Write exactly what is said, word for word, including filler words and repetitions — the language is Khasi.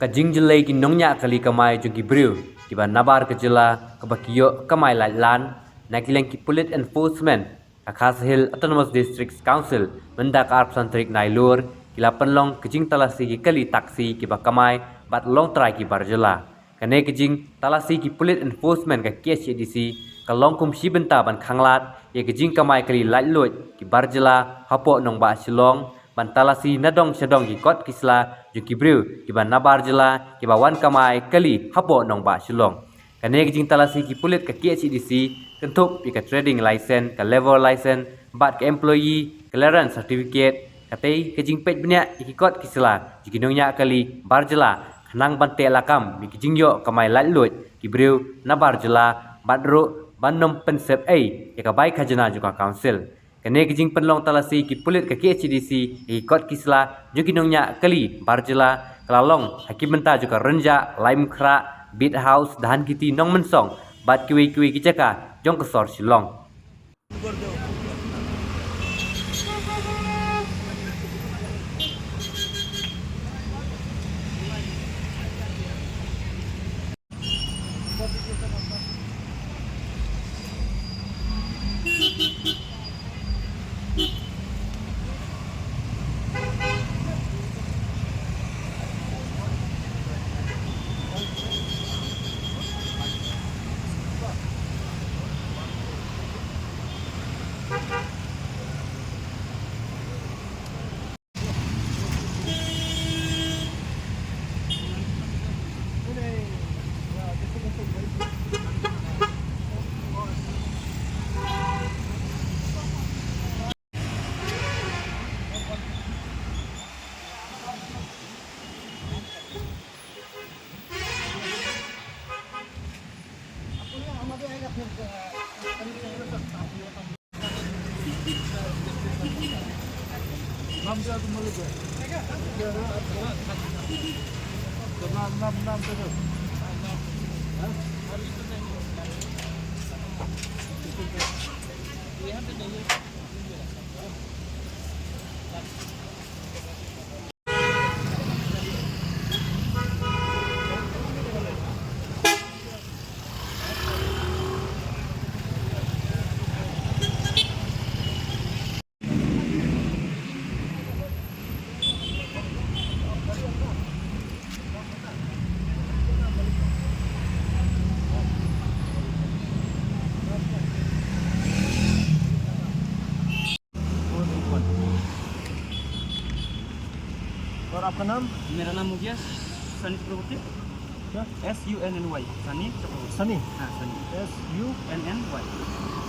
Ka jingjyllei ki nongñiah kali kamai jong ki briew kiba nabar ka jylla kaba ki ïoh kamai laitlan na ki liang ki pulit enforcement ka Khasi Hills Autonomous District Council mynta ka arphew san tarik Nailur ki la pynlong ka jingtalasi ki kali taxi kiba kamai bad longtrai ki bar jylla. Kane ka jingtalasi ki pulit enforcement ka K H A D C ka long kum shi bynta ban khanglad ïa ka jingkamai kali laitluid ki bar jylla hapoh nongbah Shillong, ban talasi na dong sha dong ki kot ki sla jong ki briew kiba nabar jylla kiba wan kamai kali hapoh nongbah Shillong. Kane ka jingtalasi ki pulit ka K H A D C kynthup ïa ka trading license, ka labour license bad ka employee clearance certificate. Katei ka jingpeit bniah ïa ki kot ki sla jong ki nongñiah kali bar jylla khnang ban teh lakam ïa ki jingïoh kamai laitluid ki briew nabar jylla bad ruh ban nym pynsep ei ïa ka bai khajna jong ka council. Kane ka jingpynlong talasi ki pulit ka K H A D C ïa ki kot ki sla jong ki nongñiah kali bar jylla ka la long ha ki bynta jong ka Rynjah, Laitumkhrah, Beat House, Dhankiti, Nongmynsong bad kiwei kiwei ki jaka jong ka sor Shillong. और आपका नाम? मेरा नाम हो गया सनी चक्रवर्ती। क्या? S U N N Y, सनी चक्रवर्ती। सनी? हाँ, सनी। S U N N Y।